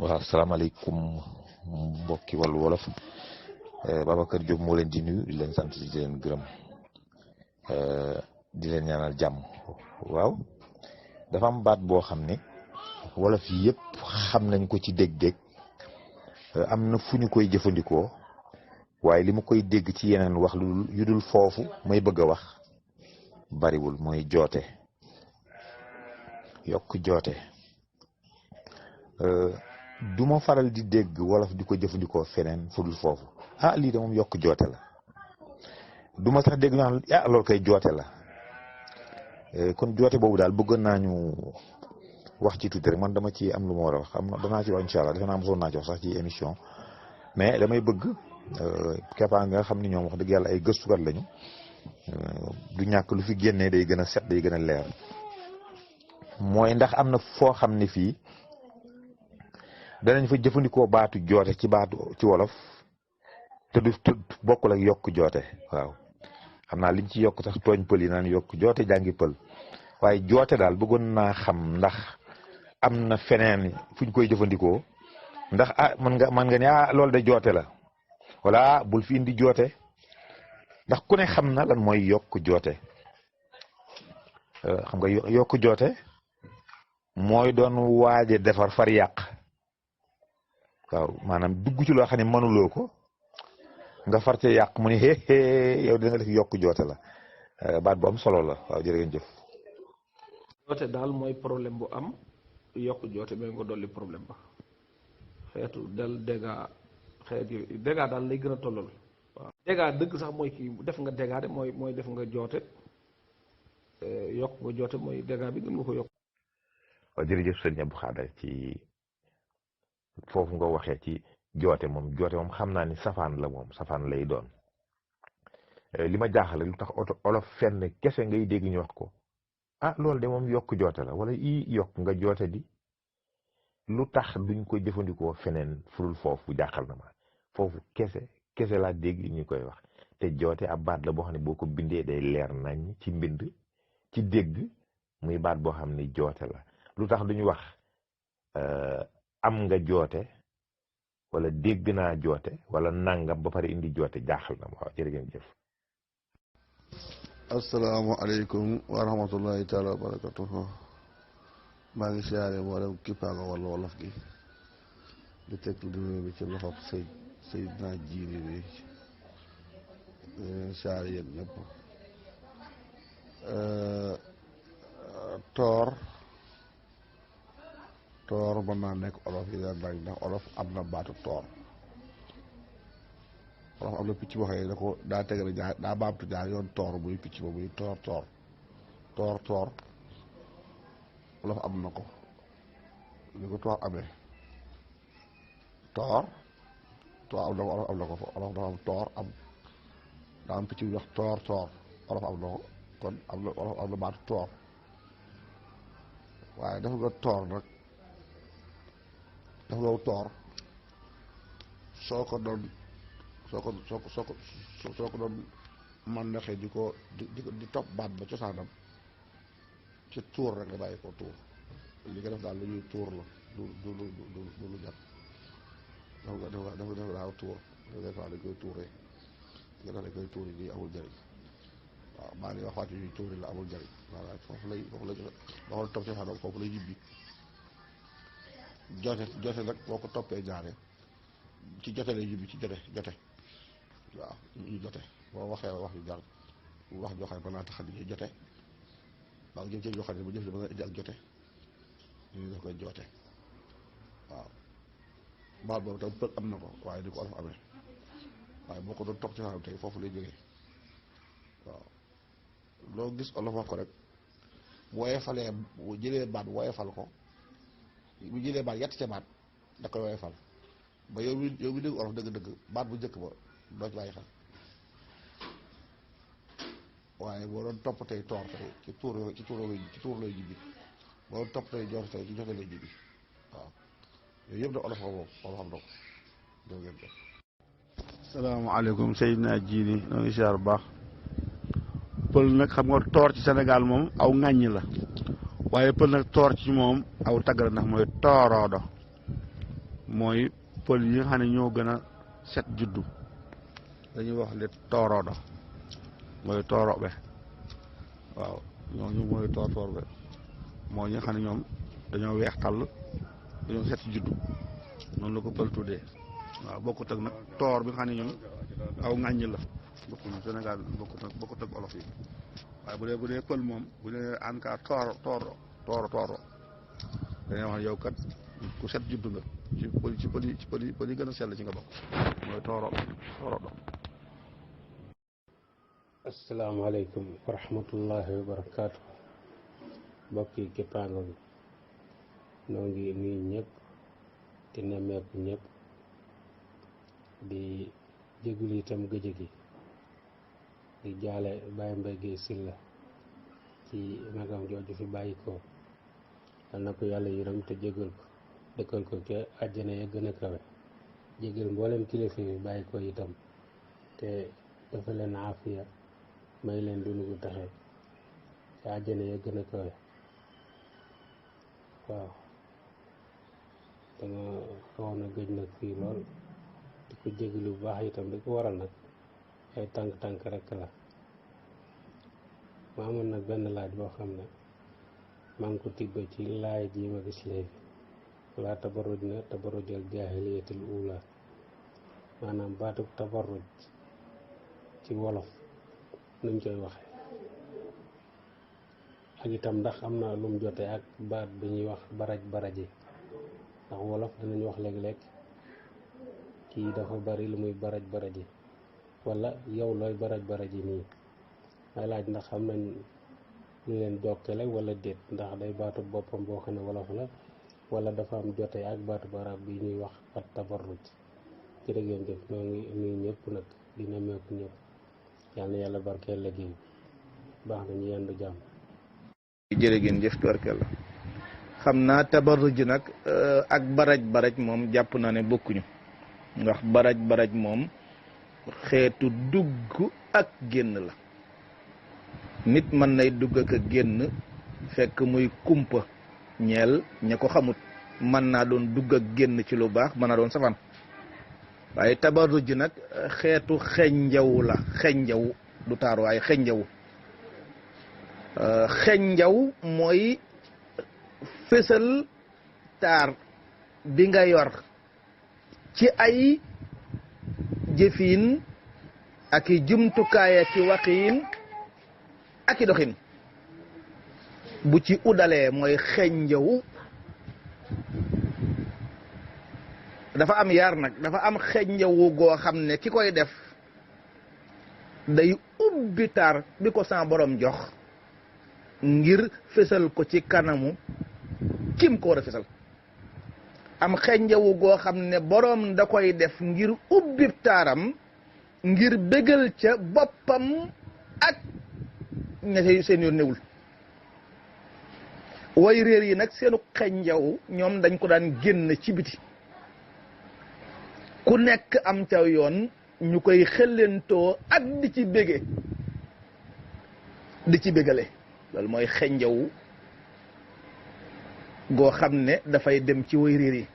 waaw salaamaaleykum mbokki wàllu wolof Babacar Diop moo leen di nuyu di leen sant di leen gërëm di leen ñaanal jàmm. waaw dafa am baat boo xam ne wolof yi yëpp xam nañ ko ci dégg-dégg am na fu ñu koy jëfandikoo waaye li ma koy dégg ci yeneen wax yu dul foofu may bëgg a wax bariwul mooy joote yokk joote. du ma faral di dégg wolof di ko jëfandikoo feneen fu dul foofu lii de moom yokk joote la du ma sax dégg ñu naan loolu koy joote la kon joote boobu daal bëggoon naa ñu wax ci tuuti rek man dama ci am lu ma war a wax xam na danaa ci wax incha allah defe naa mosoon naa ci wax sax ci émission mais damay bëgg keppaa nga xam ni ñoom wax dëgg yàlla ay gëstukat lañu du ñàkk lu fi génnee day gën a set day gën a leer mooy ndax am na foo xam ne fii danañ fa jëfandikoo baatu joote ci wolof te du bokkul ak yokk joote. waaw xam naa liñ ci yokk sax tooñ pël yi naan yokk joote jàngi pël waaye joote daal bëggoon naa xam ndax am na feneen fuñ koy jëfandikoo ndax man nga ne loolu de joote la wala bul fi indi joote ndax ku ne xam na lan mooy yokk joote. xam nga yokk joote mooy doon waaje defar far yàq. waaw maanaam dugg ci loo xam ne mënuloo ko nga far ca yàq mu ne yow dina nga def yokk joote la baat bu am solo la waaw jërë ngeen jëf. joote daal mooy problème bu am yokk joote mais nga dolli problème ba xeetu del dégâts xeet yooyu dégâts daal lay gën a tollal. waaw dégâts dëgg sax mooy kii def nga dégâts de mooy def nga joote yokk nga joote mooy dégâts bi gën nga ko yokk. waaw jërëjëf sëñ Abdou Khadre ci foofu nga waxee ci joote moom xam naa ni safaan la moom safaan lay doon li ma jaaxale lu tax olof fenn kese ngay dégg ñu wax ko loolu de moom yokk joote la wala yokk nga joote di lu tax duñ ko jëfandikoo feneen furul foofu jaaxal na ma foofu kese laa dégg ñu koy wax te joote ab baat la boo xam ne boo ko bindee day leer nañ ci mbind ci dégg muy baat boo xam ne joote la lu tax duñu wax am nga joote wala dégg naa joote wala nangam ba pare indi joote jaaxal na ma waaw jërë ngeen jëf. asalaamaaleykum wa rahmatullahi taala wa barakatuhu maa ngi siyaare mboolem kippaanga wala wolof gi di teg lu bi ci loxob Seydina Jiili bi siyaare yéen ñëpp. toor mën naa nekk olof yi daan dañ ndax olof am na baatu toor olof am na picc boo xam ne da ko daa tegale ñaar daa baamtu ñaar yoon toor muy picc ba muy toor olof am na ko li ko toor amee toor am na ko olof am na ko olof dafa am toor daa am picc bu wax toor olof am na ko kon olof am na baatu toor waaye dafa nga toor nag dafa nga toor soo ko doon man naxee di topp baat ba cosaanam ci tuur rek nga bàyyi ko tuur li nga def daal lu ñuy tuur la du lu jàpp dafa daaw tuur des fois dañ koy tuuree nga dañ koy tuuri lii amul njëriñ waaw maa ngi wax waat yuy tuuri la amul njëriñ voilà foofu la waxoon topp cosaanam foofu lay yibbi jote nag boo ko toppee ñaare ci jote lay yibbi ci jote waaw ñu jote boo waxee wax yu jar wax joo xam ne mën naa tax a liggéey jote waaw jëm ci joo xam ne bu jëf ji mën na indi ak jote ñu def koy joote waaw baat boobu tam pël am na ko waaye di ko olof amee waaye boo ko doon topp ci xam tey foofu lay jógee waaw loo gis olof wax ko rek bu woyefalee bu jëlee baat woyefal ko bu jëlee baat yett ca baat da koy woyefal ba yow mi dégg olof dëgg-dëgg baat bu njëkk ba doo ci bàyyi xel waaye boo doon topp tey toor tey ci tuur lay jibbi boo doon topp tey jote tey ci jote lay jibbi waaw yooyu yëpp da olof ko moom olof xam na ko doo ngeen def. salaamaaleykum Seydina Jiili noo ngi siyaar bu baax. pël nag xam nga toor ci Sénégal moom aw ŋàññ la. waaye pël nag toor ci moom aw tagg la ndax mooy tooroodo mooy pël yi nga xam ne ñoo gën a set juddu dañuy wax le tooroodo mooy toorobe waaw ñooñu mooy toorbe mooy ñi nga xam ne ñoom dañoo weex tàll dañoo set juddu noonu la ko pël tuddee waaw bokkut ak nag toor bi nga xam ne ñoom aw ŋàññi la bokkuñu Sénégal bokkut ak olof yi waaye bu dee pël moom bu dee ANCAR tooro dañuy wax yow kat ku set juddu nga ci pël yi gën a sell ci nga bokk mooy tooro do. asalaamaaleykum wa rahmatullahi wa barakaatu mbokk yi képpaango bi noo ngi nuyu ñëpp di nemmeeku ñëpp di jégul itam gëj gi di jaale Baye Mbaye Guèye Sylla ci magam jooju fi bàyyi ko yal na ko yàlla yërëm te jégal ko dëkkal ko ca àjjana ya gën a kawe jégal mboolem kilifa yi bàyyi ko itam te dafa leen aafiya may leen dund gu taxe ci àjjana ya gën a kawe waaw danga xawoon a gëj nag fii lool di ko jégalu bu baax itam di ko waral nag ay tànk rekk la ma amoon nag benn laaj boo xam ne maa ngi ko tibba ci laay ji ma gis léegi wala tabarruj na tabarrujal jaahiliyatil uula maanaam baatub tabarruj ci wolof nuñ koy waxe ak itam ndax am na lum jote ak baat bi ñuy wax baraji ndax wolof danañ wax léeg-léeg kii dafa bari lu muy baraji wala yow looy baraji nii may laaj ndax xam nañ lu leen jokkale wala déet ndax day baatu boppam boo xam ne wolof la wala dafa am jote ak baatu barab bi ñuy wax at tabarruj jërëjëf ñoo ngi nuyu ñëpp nag di nemmeeku ñëpp yal na yàlla barkeel liggéey baax na ñu yendu jàmm. jërëjëf tubarkalla xam naa tabarruj nag ak baraj moom jàpp naa ne bokkuñu ndax baraj moom xeetu dugg ak génn la nit mën nay dugg ak a génn fekk muy kumpa ñeel ña ko xamut mën naa doon dugg ak génn ci lu baax mën naa doon safaan waaye tabarruj nag xeetu xenjaw la xenjaw du taaru waaye xenjaw mooy fësal taar bi nga yor ci ay jëfiin ak i jumtukaay ak i waxiin ak i doxin bu ci udalee mooy xenjaw dafa am yaar nag dafa am xenjawu goo xam ne ki koy def day ubbi taar bi ko sa borom jox ngir fësal ko ci kanamu kim ko war a fësal am xenjawu goo xam ne borom da koy def ngir ubbi taaram ngir bégal ca boppam ak ña seen yoon newul way réer yi nag seenu xenjaw ñoom dañ ko daan génn ci biti ku nekk am ca yoon ñu koy xellentoo ak di ci bége di ci bégale loolu mooy xenjaw goo xam ne dafay dem ci way réer yi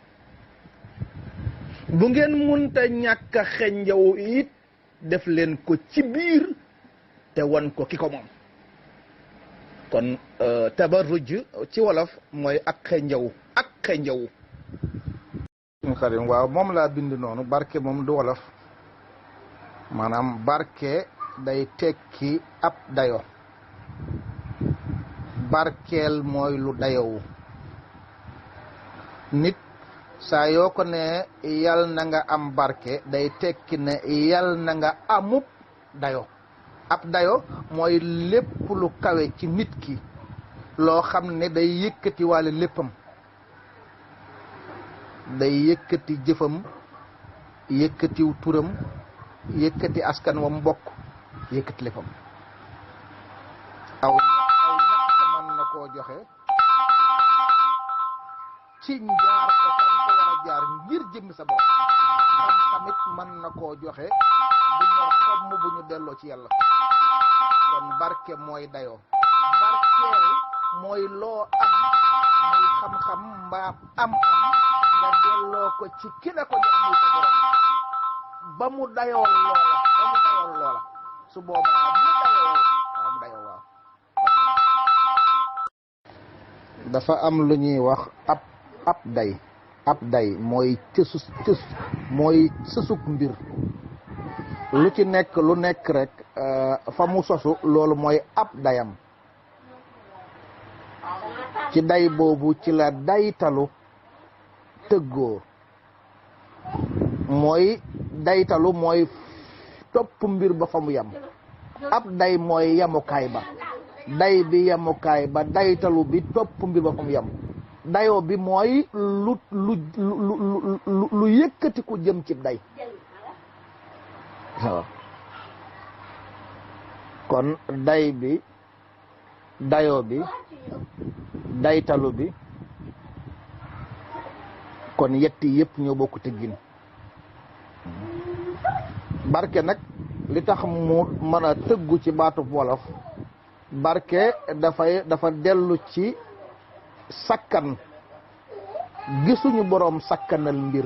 bu ngeen munta ñàkk a xenjaw it def leen ko ci biir te wan ko ki ko moom kon tabarruj ci wolof mooy ak xenjaw xarim waaw moom laa bind noonu barke moom du wolof maanaam barke day tekki ab dayo barkeel mooy lu dayowu nit saa yoo ko ne yal na nga am barke day tekki ne yal na nga amub dayo ab dayo mooy lépp lu kawe ci nit ki loo xam ne day yëkkati wàlle léppam day yëkkati jëfam yëkkatiw turam yëkkati askan wa mbokk yëkkati léppam aw ñàkk mën na koo joxe ci njaar ko fan ko war a jaar ngir jëmmi sa borom xam-xamit mën na koo joxe bu ñor xomm bu ñu delloo ci yàlla kon barke mooy dayoo barkeel mooy loo am muy xam-xam mbaa am nga delloo ko ci ki la ko jox muy sa borom ba mu dayool loola su boobaa mu dayoo waaw dafa am lu ñuy wax ab day mooy mooy sësuk mbir lu ci nekk lu nekk rek fa mu sosu loolu mooy ab dayam ci day boobu ci la daytalu tëggoo mooy daytalu mooy topp mbir ba fa mu yem ab day mooy yemukaay ba day bi yemukaay ba daytalu bi topp mbir ba fa mu yem dayoo bi mooy lu yëkkati ku jëm ci day waaw kon day bi dayoo bi daytalu bi kon yetti yëpp ñoo bokk tëggin barke nag li tax mu mën a tëggu ci baatub wolof barke dafa dellu ci sakkan gisuñu boroom sakkanal mbir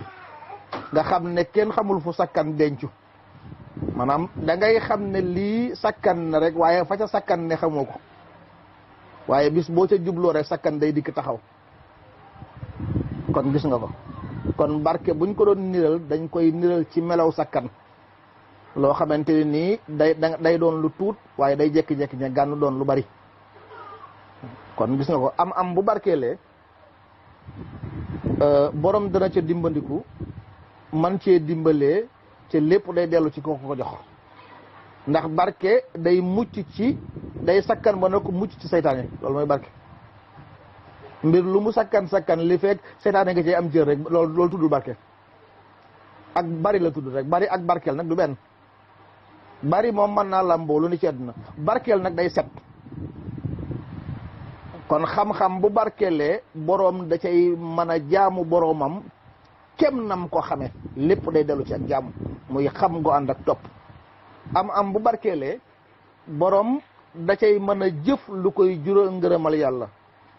nga xam ne kenn xamul fu sakkan dencu maanaam da ngay xam ne lii sakkan na rek waaye fa ca sakkan ne xamoo ko waaye bis boo ca jubloo rek sakkan day dikk taxaw kon gis nga ko kon barke buñ ko doon niral dañ koy niral ci melaw sakkan loo xamante ni nii day doon lu tuut waaye day jekki-jekki ña gànn doon lu bari kon gis nga ko am bu barkeelee borom dana ca dimbandiku man cee dimbalee ca lépp day dellu ci kooku ko jox ndax barke day mucc ci day sakkan ba na ko mucc ci saytaane loolu mooy barke mbir lu mu sakkan li fekk saytaane nga cee am jër rek loolu tuddul barke ak bari la tudd rek bari ak barkeel nag du benn bari moom mën naa lamboo lu ni ci àdduna barkeel nag day set kon xam-xam bu barkeelee boroom da cay mën a jaamu boroomam kem nam ko xame lépp day dellu ci ak jaamu muy xam go ànd ak topp am bu barkeelee boroom da cay mën a jëf lu koy jural ngërëmal yàlla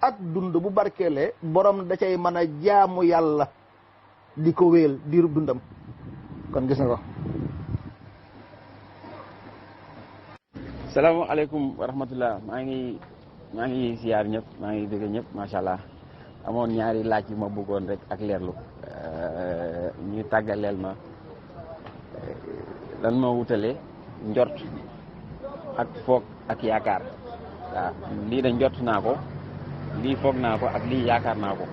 ak dund bu barkeelee boroom da cay mën a jaamu yàlla di ko wéel diiru dundam kon gis nga ko. salaamaaleykum wa rahmatullah maa ngi siyaar ñëpp maa ngi dégg ñëpp macha allah amoon ñaari laaj yu ma bëggoon rek ak leerlu ñu tàggaleel ma lan moo wutale njort ak foog ak yaakaar waaw lii de njort naa ko lii foog naa ko ak lii yaakaar naa ko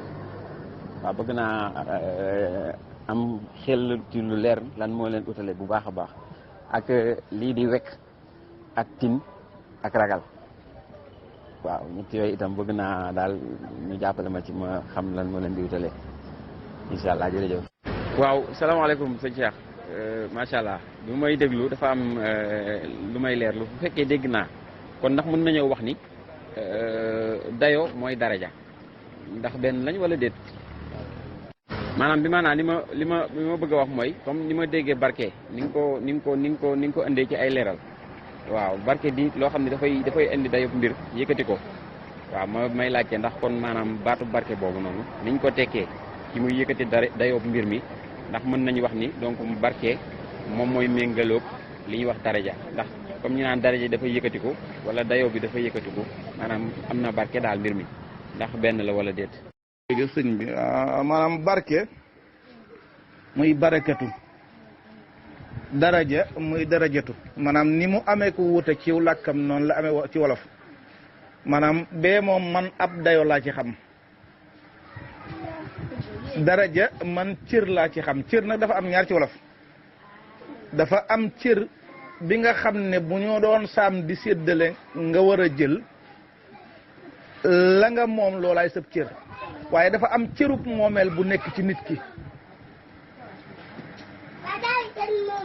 waaw bëgg naa am xel ci lu leer lan moo leen wutale bu baax a baax ak lii di wekk ak tin ak ragal waaw ñett yooyu itam bëgg naa daal ñu jàppale ma ci ma xam lan moo leen di wutale incha allah jërëjëf. waaw salaamaaleykum sëñ Cheikh macha allah bi may déglu dafa am lu may leerlu bu fekkee dégg naa kon ndax mën nañoo wax ni dayo mooy daraja ndax benn lañ wala déet maanaam bi maanaam li ma bëgg a wax mooy comme ni ma déggee barke ni nga ko indee ci ay leeral. waaw barke di loo xam ne dafay indi dayob mbir yëkkati ko waaw ma may laajte ndax kon maanaam baatu barke boobu noonu niñ ko tekkee ci muy yëkkati dayob mbir mi ndax mën nañu wax ni donc barke moom mooy méngaloog li ñuy wax daraja ndax comme ñu naan daraja dafay yëkkati ko wala dayob bi dafay yëkkati ko maanaam am na barke daal mbir mi ndax benn la wala déet. léegi sëñ bi maanaam barke muy barakatu daraja muy darajatu maanaam ni mu amee ko wuute ci làkkam noonu la amee ci wolof maanaam bee moom man ab dayo laa ci xam daraja man cër laa ci xam cër nag dafa am ñaar ci wolof dafa am cër bi nga xam ne bu ñoo doon saam di séddale nga war a jël la nga moom loolaay sëb cër waaye dafa am cërub moomeel bu nekk ci nit ki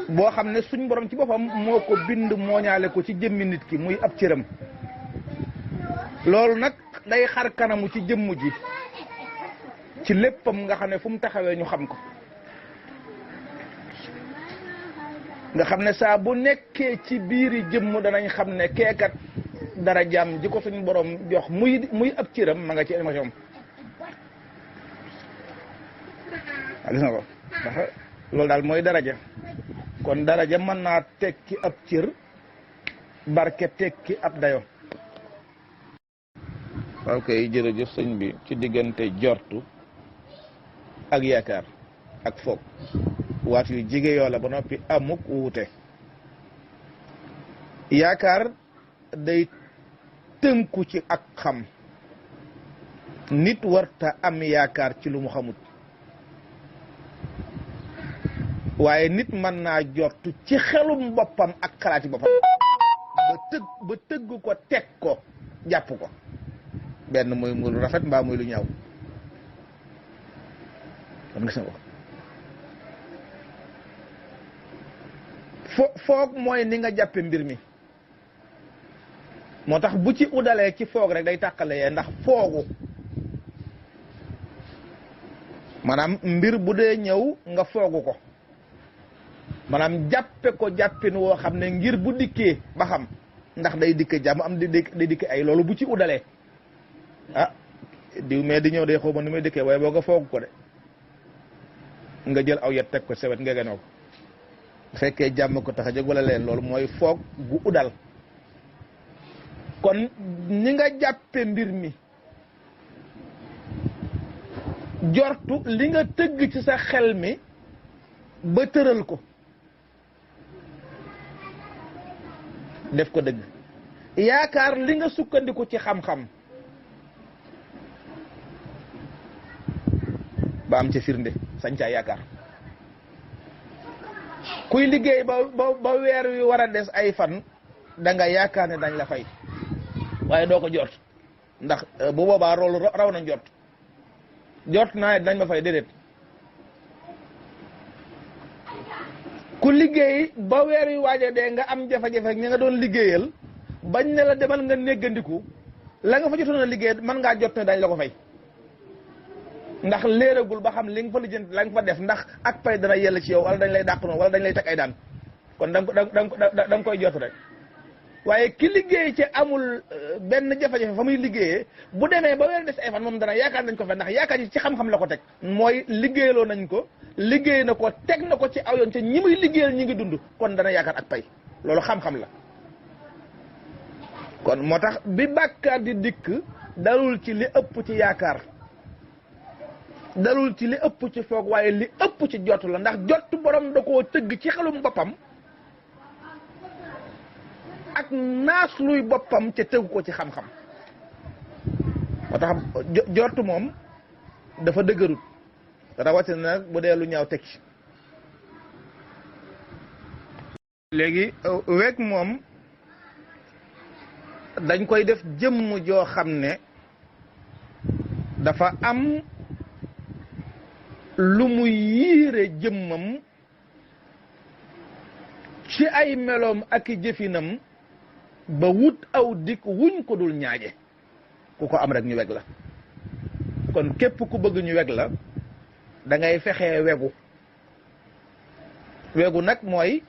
boo xam ne suñ borom ci boppam moo ko bind mooñaale ko ci jëmmi nit ki muy ab cëram loolu nag day xar kanamu ci jëmm ji ci léppam nga xam ne fu mu taxawee ñu xam ko nga xam ne saa bu nekkee ci biiri jëmm danañ xam ne keekat dara jaam ji ko suñ borom jox muy ab cëram ma nga ci émission gis nga ko ndax loolu daal mooy daraja kon daraja mën naa tekki ab cër barke tekki ab dayo waaw kay jërëjëf sëñ bi ci diggante jortu ak yaakaar ak foog waat yu jige yoo la ba noppi amuk wuute yaakaar day tënku ci ak xam nit warta am yaakaar ci lu mu xamut waaye nit mën naa jortu ci xelum boppam ak xalaati boppam ba tëgg ko teg ko jàpp ko benn muy lu rafet mbaa muy lu ñaaw kon gis nga ko foog mooy ni nga jàppe mbir mi moo tax bu ci udalee ci foog rek day tàqale yee ndax foogu maanaam mbir bu dee ñëw nga foogu ko maanaam jàppe ko jàppin woo xam ne ngir bu dikkee ba xam ndax day dikke jàmm am day dikke ay loolu bu ci udalee ah diw mais di ñëw day xaw ma nu muy dikkee waaye boo nga foogu ko de nga jël aw yet teg ko sewet nga genoo ko bu fekkee jàmm ko tax a jóg wala leen loolu mooy foog gu udal kon ni nga jàppe mbir mi jortu li nga tëgg ci sa xel mi ba tëral ko def ko dëgg yaakaar li nga sukkandiku ci xam-xam ba am ca firnde sañ caa yaakaar kuy liggéey ba weer wi war a des ay fan da nga yaakaar ne dañ la fay waaye doo ko jot ndax bu boobaa loolu raw na jot naa dañ ma fay déedéet ku liggéey ba weer wi waaja dee nga am jafe-jafe ñi nga doon liggéeyal bañ ne la demal nga néggandiku la nga fa jotoon a liggéey mën ngaa jot ne dañ la ko fay ndax léeragul ba xam li nga fa lijjanti la nga fa def ndax ak pay dana yell ci yow wala dañ lay dàq noonu wala dañ lay teg ay daan kon da nga koy jot rek waaye ki liggéey ci amul benn jafe-jafe fa muy liggéeyee bu demee ba weer des ay fan moom dana yaakaar nañ ko fe ndax yaakaar yi ci xam-xam la ko teg mooy liggéeyaloo nañ ko liggéey na ko teg na ko ci aw yoon te ñi muy liggéeyal ñi ngi dund kon dana yaakaar ak pay loolu xam-xam la kon moo tax bi bàkkaar di dikk dalul ci li ëpp ci yaakaar dalul ci li ëpp ci foog waaye li ëpp ci jot la ndax jot borom da koo tëgg ci xelum boppam ak naas luy boppam ca tëggu ko ci xam-xam moo tax jot moom dafa dëgërut rawatina nag bu dee lu ñaaw teg ci léegi weeg moom dañ koy def jëmm joo xam ne dafa am lu mu yiire jëmmam ci ay meloom ak i jëfinam ba wut aw dikk wuñ ko dul ñaaje ku ko am rek ñu weg la kon képp ku bëgg ñu weg la da ngay fexee wegu nag mooy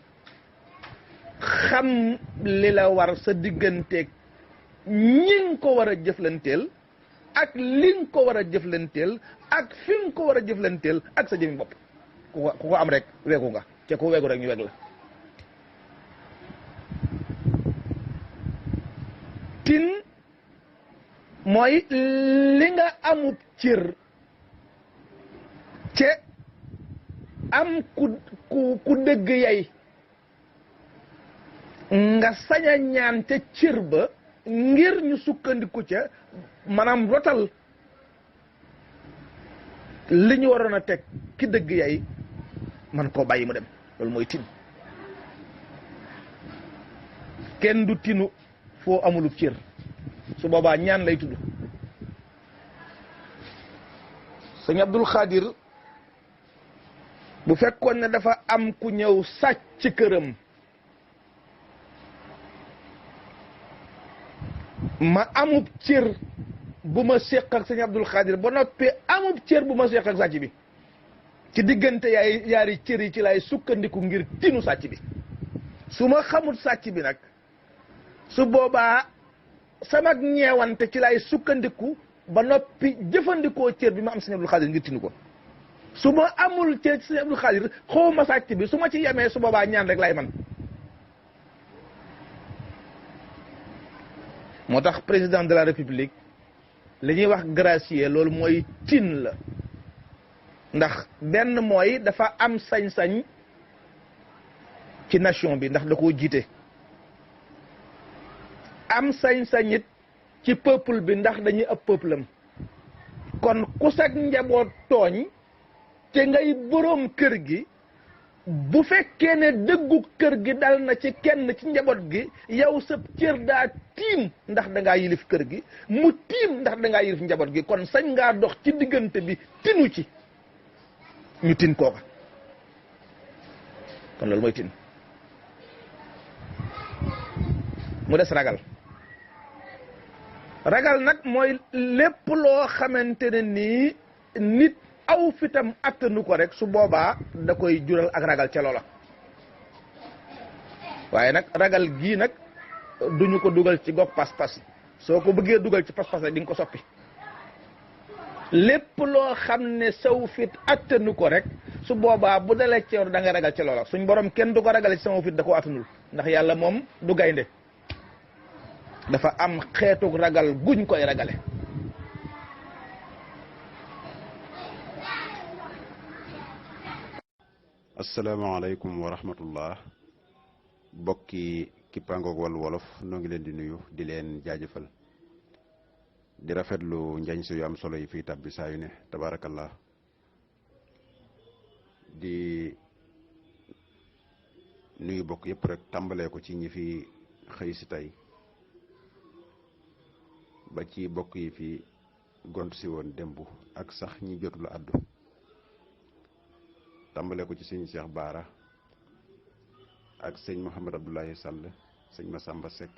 xam li la war sa digganteeg ñi nga ko war a jëflanteel ak li nga ko war a jëflanteel ak fi nga ko war a jëflanteel ak sa jëmi bopp ku ko am rek wegu nga te ku wegu rek ñu weg la tin mooy li nga amub cër ce am ku dëgg yay nga sañ a ñaan ca cër ba ngir ñu sukkandiku ca maanaam rotal li ñu waroon a teg ki dëgg yay man koo bàyyi mu dem loolu mooy tin kenn du tinu foo amulub cër su boobaa ñaan lay tudd sëñ Abdul Xaadir bu fekkoon ne dafa am ku ñëw sàcc këram ma amub cër bu ma séq ak sëñ Abdul Xaadir ba noppi amub cër bu ma séq ak sàcc bi ci diggante yaari cër yi ci lay sukkandiku ngir tinu sàcc bi su ma xamut sàcc bi nag su boobaa sama ñeewante ci lay sukkandiku ba noppi jëfandikoo cër bi ma am sëñ Abdul Xaadir ngir tinu ko su ma amul ci sëñ Abdou Khadir xawma sàcc bi su ma ci yemee su boobaa ñaan rek lay man moo tax président de la république li ñuy wax gracier loolu mooy tin la ndax benn mooy dafa am sañ-sañ ci nation bi ndax da koo jiite am sañ-sañ it ci peuple bi ndax dañuy ëpp peuple am kon ku sag njaboot tooñ te ngay boroom kër gi bu fekkee ne dëggu kër gi dal na ci kenn ci njaboot gi yow sa cër daa tiim ndax da ngaa yilif kër gi mu tiim ndax da ngaa yilif njaboot gi kon sañ ngaa dox ci diggante bi tinu ci ñu tin kooka kon loolu mooy tin mu des ragal nag mooy lépp loo xamante ne nii nit aw fitam attanu ko rek su boobaa da koy jural ak ragal ca loola waaye nag ragal gii nag duñu ko dugal ci gox pas-pas soo ko bëggee dugal ci pas-pas rek di nga ko soppi lépp loo xam ne saw fit attanu ko rek su boobaa bu dalee ci yow da nga ragal ca loola suñ borom kenn du ko ragale ci sama fit da ko attanul ndax yàlla moom du gaynde dafa am xeetu ragal guñ koy ragale asalaamaaleykum wa rahmatullah bokki kippaangoog wàllu wolof noo ngi leen di nuyu di leen jaajëfal di rafetlu njañ su yu am solo yi fii tabbi saa yu ne tabaarakallah di nuyu bokk yëpp rek tàmbalee ko ci ñi fi xëy si tey ba ci bokk yi fi gont si woon démb ak sax ñi jotul àddu tàmbale ko ci sëñ Cheikh Baara ak sëñ Mouhamed Abdoulaye Sall sëñ Massamba Seck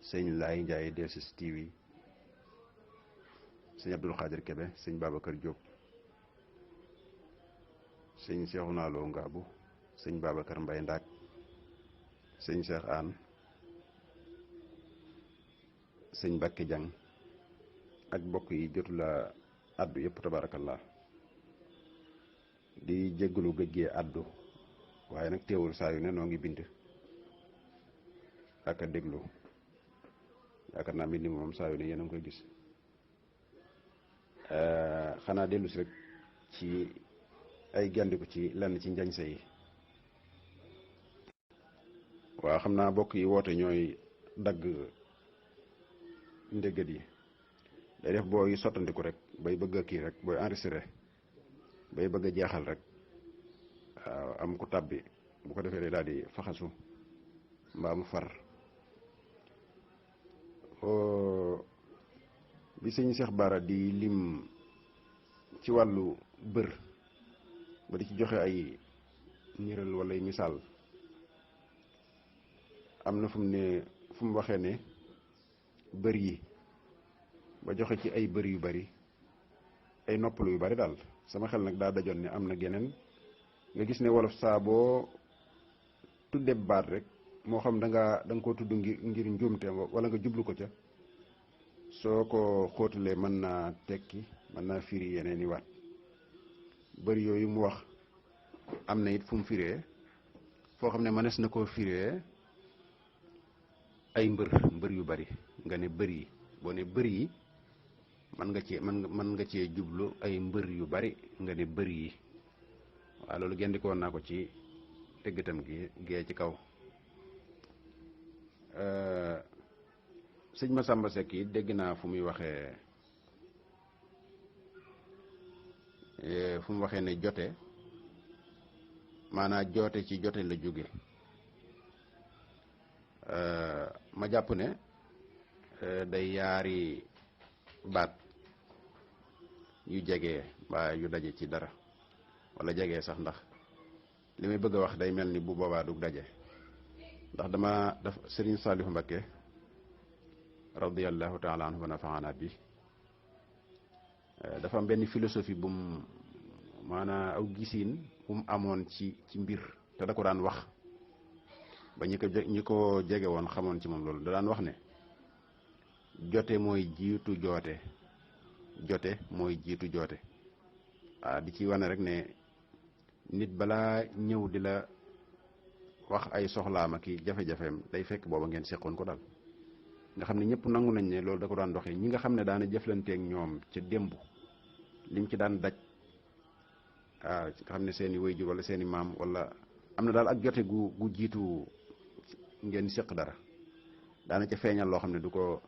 sëñ Laay Ndiaye DSS TV sëñ Abdoul Khadir Kebe sëñ Babacar Diop sëñ Cheikhouna Lo Ngaabu sëñ Babacar Mbaye Ndaak sëñ Cheikh Anne sëñ Bakke Jang ak bokk yi jotu la addu yëpp tabarakallah di jéggalu gëj addu waaye nag teewul saa yu ne noo ngi bind ak a déglu yaakaar naa mbind moom saa yu ne yéen a ngi koy gis xanaa dellu si rek ci ay gandiku ci lenn ci njañse yi waaw xam naa bokk yi woote ñooy dagg ndéggat yi day def booy sottandiku rek bay bëgg a kii rek booy enregistré bay bëgg a jeexal rek waaw am ku tàbbi bu ko defee day daal di faxasu mbaa mu far bi sëñ Cheikh Bara di lim ci wàllu bër ba di ci joxe ay niral wala ay misaal am na fu mu waxee ne bër yi ba joxe ci ay bër yu bari ay noppalu yu bari daal sama xel nag daa dajoon ne am na geneen nga gis ne wolof saa boo tudde baat rek moo xam da nga koo tudd ngir njuumte wala nga jublu ko ca soo ko xóotalee mën naa tekki mën naa firi yeneen i waat bari yooyu mu wax am na it fu mu firee foo xam ne mënees na koo firee ay mbër yu bari nga ne bëri yi boo ne bëri yi mën nga cee jublu ay mbër yu bari nga ne bëri yi waaw loolu gendikoon naa ko ci tëggatam gi gee ci kaw sëñ Massamba Seck yi dégg naa fu muy waxee ne jote maanaam joote ci jote la jóge ma jàpp ne day yaari baat yu jege mbaa yu daje ci dara wala jege sax ndax li may bëgg a wax day mel ni bu boobaa du daje ndax dama daf Serigne Saliou Mbacké radiyallahu taala anhu wa nafaana bi dafa am benn philosophie bu mu maanaam aw gisiin bu mu amoon ci mbir te da ko daan wax ba ñi ko jege woon xamoon ci moom loolu da daan wax ne jote mooy jiitu joote di ci wane rek ne nit balaa ñëw di la wax ay soxlaam ak i jafe-jafeem day fekk booba ngeen seqoon ko daal nga xam ne ñëpp nangu nañ ne loolu da ko daan doxee ñi nga xam ne daana jëflanteeg ñoom ca démb lim ci daan daj nga xam ne seeni waajur wala seeni maam wala am na daal ak jote gu jiitu ngeen séq dara daana ca feeñal loo xam ne du ko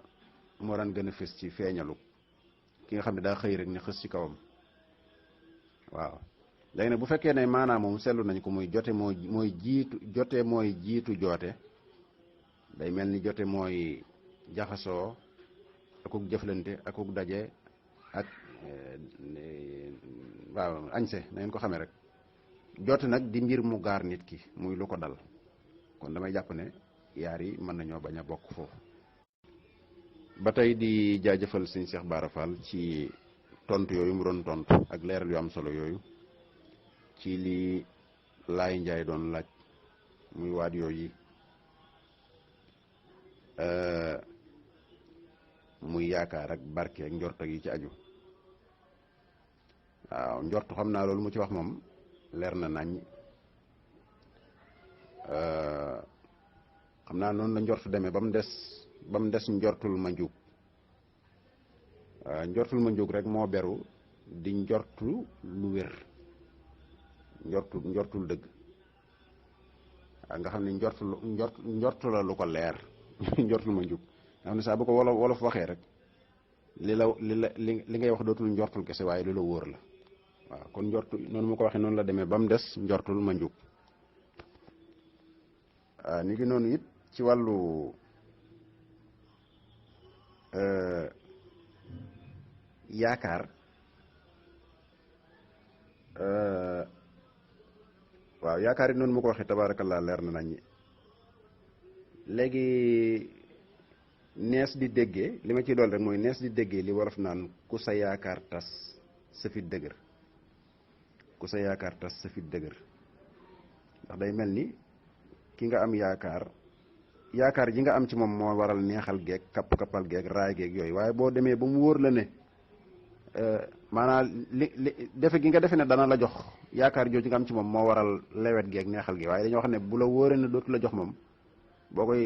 moo daan gën a fës ci feeñalu ki nga xam ne daa xëy rek ne xës ci kawam waaw léegi nag bu fekkee ne maanaam moom seetlu nañ ko muy jote mooy jiitu joote day mel ni jote mooy jaxasoo akuk jëflante akuk daje ak waaw añse na ngeen ko xamee rek joote nag di mbir mu gaar nit ki muy lu ko dal kon damay jàpp ne yaar yi mën nañoo bañ a bokk foofu ba tey di jaajëfal sëñ Cheikh Bara Fall ci tontu yooyu mu doon tontu ak leeral yu am solo yooyu ci li Laay Njaay doon laaj muy waat yooyu muy yaakaar ak barke ak njort ak yi ci aju waaw njort xam naa loolu mu ci wax moom leer na nañ xam naa noonu la njort demee ba mu des njortul ma njuug njortul ma njuug rek moo beru di njortu lu wér njortul dëgg nga xam ne njortu la lu ko leer njortul ma njuug nga xam ne saa bu ko wolof waxee rek li ngay wax dootul njortul kese waaye lu la wóor la waaw kon njortu noonu mu ko waxee noonu la demee ba mu des njortul ma njuug ni ngi noonu it ci wàllu yaakaar waaw yaakaar it noonu mu ko waxee tabaarakallaa leer na nañ léegi nees di déggee li ma ciy dool rek mooy nees di déggee li wolof naan ku sa yaakaar tas sa fit dëgër ku sa yaakaar tas sa fit dëgër ndax day mel ni ki nga am yaakaar ji nga am ci moom moo waral neexal geeg kapp-kappal geeg raay geeg yooyu waaye boo demee ba mu wóor la ne maanaam li defe gi nga defe ne dana la jox yaakaar jooju nga am ci moom moo waral lewet geeg neexal gi waaye dañoo xam ne bu la wóoree ne dootu la jox moom boo koy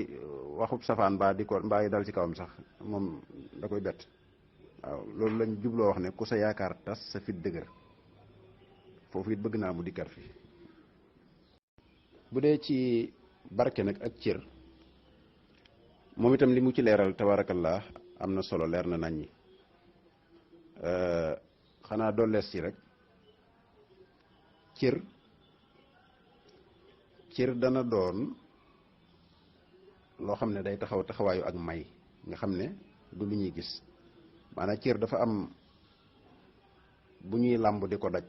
waxub safaan mbaa yi dal ci kawam sax moom da koy bett waaw loolu lañ jubloo wax ne ku sa yaakaar tas sa fit dëgër foofu it bëgg naa mu dikkat fi bu dee ci barke nag ak cër moom itam li mu ci leeral tabarakallah am na solo leer na nañ ñi xanaa dollees ci rek cër dana doon loo xam ne day taxawaayu ak may nga xam ne du lu ñuy gis maanaam cër dafa am bu ñuy làmb di ko daj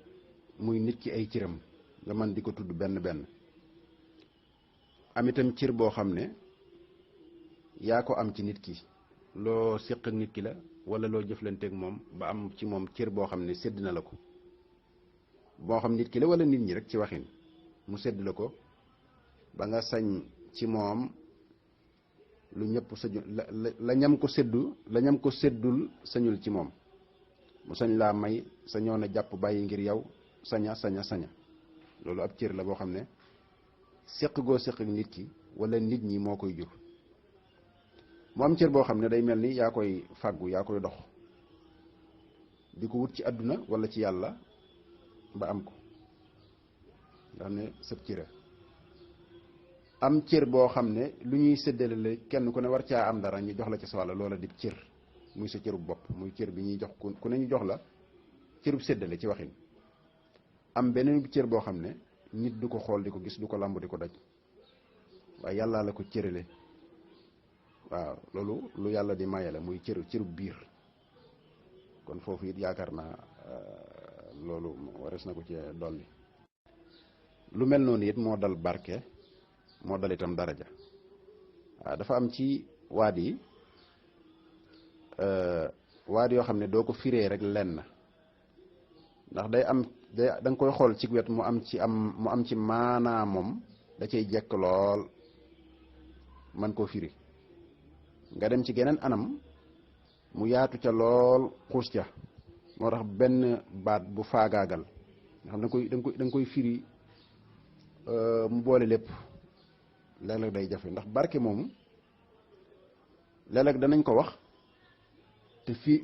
muy nit ki ay cëram nga mën di ko tudd benn benn am itam cër boo xam ne yaa ko am ci nit ki loo séq ak nit ki la wala loo jëflanteeg moom ba am ci moom cër boo xam ne sédd na la ko boo xam nit ki la wala nit ñi rek ci waxin mu sédd la ko ba nga sañ ci moom lu ñëpp sañu la ñam ko séddul sañul ci moom mu sañ laa may sañoo na jàpp bàyyi ngir yow saña loolu ab cër la boo xam ne séq goo séq ak nit ki wala nit ñi moo koy jur mu am cër boo xam ne day mel ni yaa koy fàggu yaa koy dox di ko wut ci àdduna wala ci yàlla ba am ko nga xam ne sëb cëra am cër boo xam ne lu ñuy séddale la kenn ku ne war caa am dara ñu jox la ci sa wàll loola di cër muy sa cërub bopp muy cër bi ñuy jox ku ne ñu jox la cërub séddale ci waxin am beneen cër boo xam ne nit du ko xool di ko gis du ko làmb di ko daj waaye yàllaa la ko cërale waaw loolu lu yàlla di maye la muy cërub biir kon foofu it yaakaar naa loolu wares na ko ci dolli lu mel noonu it moo dal barke moo dal itam daraja waaw dafa am ci waat yi yoo xam ne doo ko firee rek lenn ndax da nga koy xool ci wet mu am ci maanaa moom da cay jekk lool man koo firi nga dem ci geneen anam mu yaatu ca lool xuus ca moo tax benn baat bu faagaagal nga xam da nga koy firi mu boole lépp léeg-léeg day jafe ndax barke moom léeg-léeg danañ ko wax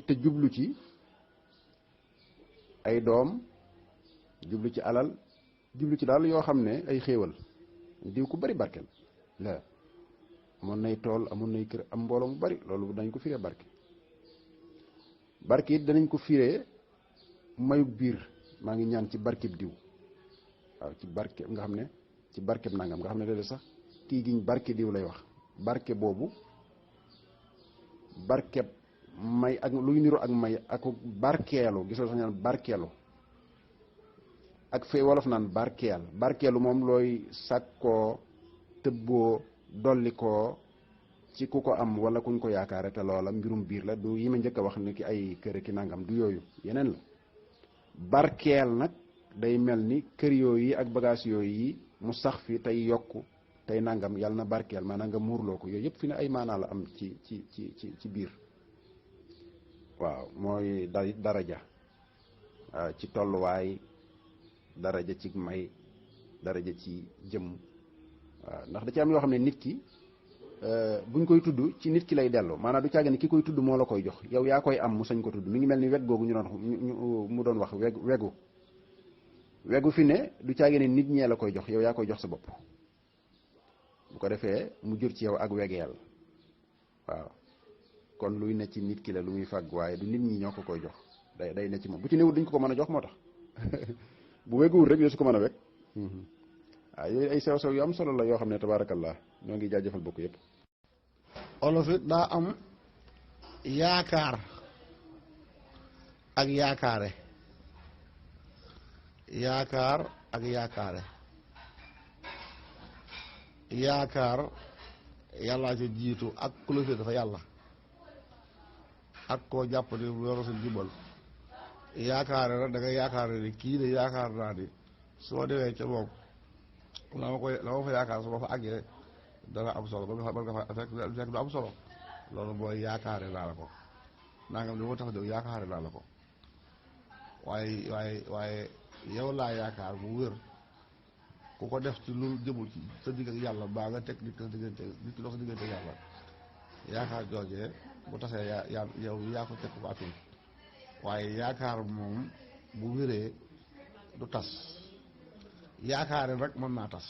te jublu ci ay doom, jublu ci alal, jublu ci daal yoo xam ne ay xéewal. diw ku bari barkel la amoon nay tool, amoon nay kër, am mbooloo mu bari, loolu dañ ko firee barke. barke it danañ ko firee mayub biir, maa ngi ñaan ci barkeb diw, waaw ci barke nga xam ne ci barkeb nangam nga xam ne léeg-léeg sax kii giñ barke diw lay wax. barke boobu barkeb may ak luy niru ak may ak barkeelu, gisoo sax ñaan barkeelu ak fee wolof naan barkeel. barkeelu moom looy sàkkoo tëbboo dolli koo ci ku ko am wala kuñ ko yaakaare, te loola mbirum biir la, du yi ma njëkk a wax ni ki ay kër ki nangam, du yooyu, yeneen la. barkeel nag day mel ni kër yooyu ak bagage yooyu yi mu sax fi tey yokku tey nangam, yàlla na barkeel maanaam nga muurloo ko. yooyu yëpp fi ne ay maanaa la am ci biir. waaw mooy daraja ci tolluwaay, daraja ci may, daraja ci jëm. waaw ndax da ci am yoo xam ne nit ki buñ koy tudd ci nit ki lay dellu, maanaam du caage ne ki koy tudd moo la koy jox, yow yaa koy am mu sañ ko tudd. mi ngi mel ni weg googu mu doon wax wegu fi ne du caage ne nit ñee la koy jox, yow yaa koy jox sa bopp. bu ko defee mu jur ci yow ak wegeel. waaw kon luy ne ci nit ki la, lu muy fàgg, waaye du nit ñi ñoo ko koy jox, day ne ci moom. bu ci newut duñ ko mën a jox, moo tax bu weguwul rek yoo su ko mën a weg. waaw yooyu ay sew-sew yu am solo la yoo xam ne tabaarakallah ñoo ngi jaajëfal bokk yëpp. olof it daa am yaakaar ak yaakaare. yaakaar ak yaakaare. yaakaar yàllaa ca jiitu ak ku la féete dafa yàlla ak koo jàpp ni yoro sa jubal. yaakaare nag da nga yaakaare ni kii de yaakaar naa ni su ma demee ca moom la ma fa yaakaar su ma fa àggee dana am solo ba nga fa fekk du am solo. loolu mooy yaakaare naa la ko nangam li moo tax jóg yaakaare naa la ko, waaye yow laa yaakaar bu wér ku ko def ci lu jëmul ci sa digg ak yàlla baa nga teg nit ki dox sa diggante yàlla. yaakaar joojee bu tasee yow yaa ko teg ko atul, waaye yaakaar moom bu wéree du tas. yaakaare rek mën naa tas,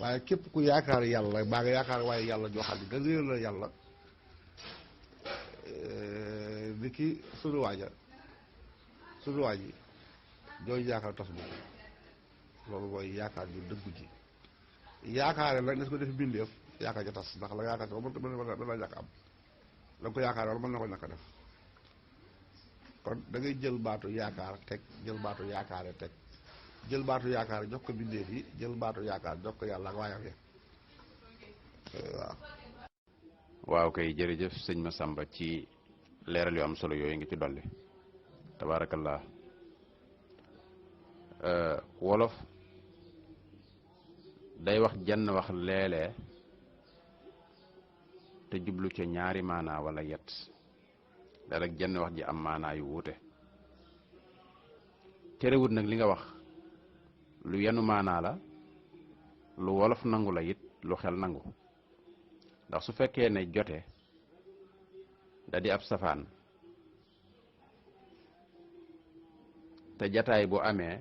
waaye képp ku yaakaar yàlla baa nga yaakaar waaye yàlla joxal di nga réer la yàlla. ni ki sunu waaj yi jooju yaakaar tas boobu, loolu mooy yaakaar ju dëggu ji. yaakaare nag des ko def bindeef yaakaar ja tas, ndax la yaakaar ci mën na ñàkk am, la ko yaakaar wala mën na ko ñàkk def. kon da ngay jël baatu yaakaar teg, jël baatu yaakaare teg, jël baatu yaakaar jox ko bindeef yi, jël baatu yaakaar jox ko yàlla ak waayam ya. waaw kay jërëjëf sëñ Massamba ci leeral yu am solo yooyu ngi ci dolli tabaarakallah. wolof day wax jenn wax léeg-léeg te jublu ca ñaari maanaa wala yet, dara jenn wax ji am maanaa yu wuute. terewut nag li nga wax lu yenu maanaa la, lu wolof nangu la it lu xel nangu. ndax su fekkee ne jote da di ab safaan te jataay bu amee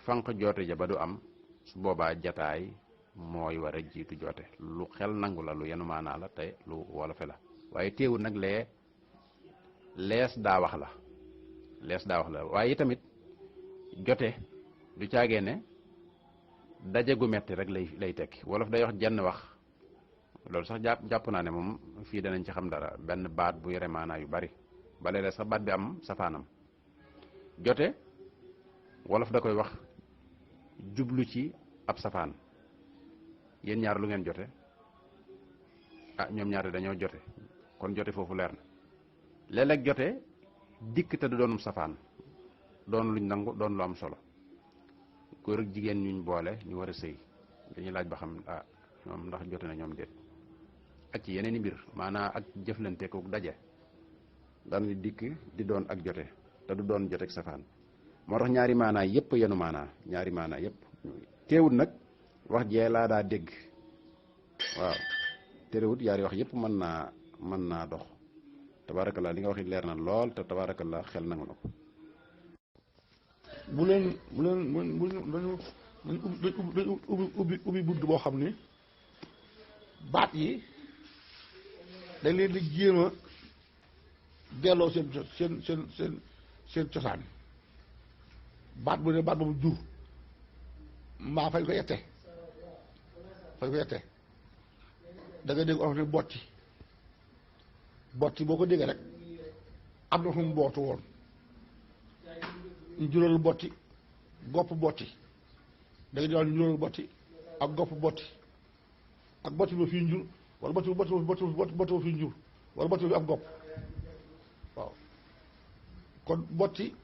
fanq joote ja ba du am, su boobaa jataay mooy war a jiitu joote. lu xel nangu la, lu yenu maanaa la te lu wolofe la. waaye teewul nag lees daa wax la waaye tamit jote du caagee ne daje gu metti rek lay tekki. wolof day wax jenn wax, loolu sax jàpp naa ne moom fii danañ ci xam dara, benn baat bu yore maanaa yu bari ba léeg-léeg sax baat bi am safaanam. jote wolof da koy wax jublu ci ab safaan. yéen ñaar lu ngeen jote? ñoom ñaar dañoo jote, kon jote foofu leer na. léeg-léeg jote dikk te du doonum safaan, doon luñ nangu, doon lu am solo. góor ak jigéen ñuñ boole ñu war a sëy, dañuy laaj ba xam ñoom ndax jote na ñoom déet. ak ci yeneen i mbir maanaa ak jëflante ko daje dana dikk di doon ak jote te du doon joteeg safaan moo tax ñaari maanaa yëpp yenu maanaa ñaari maanaa yëpp teewut nag wax jee laa daa dégg waaw terewut yaari wax yëpp mën naa dox tabaarakallaa li nga wax it leer na lool te tabaarakallaa xel nangu na ko. bu leen dañu ubbi bunt boo xam ni baat yi dañ leen di jéem a delloo seen cosaan baat bu ne baat boobu jur mbaa fañ ko yette da nga dégg olof ne botti boo ko déggee rek am na fu mu bootu woon ñu jural botti gopp botti da nga ñu jural botti ak gopp botti ak botti ba fii njur wala botti ba fii njur wala botti bi am gopp waaw kon botti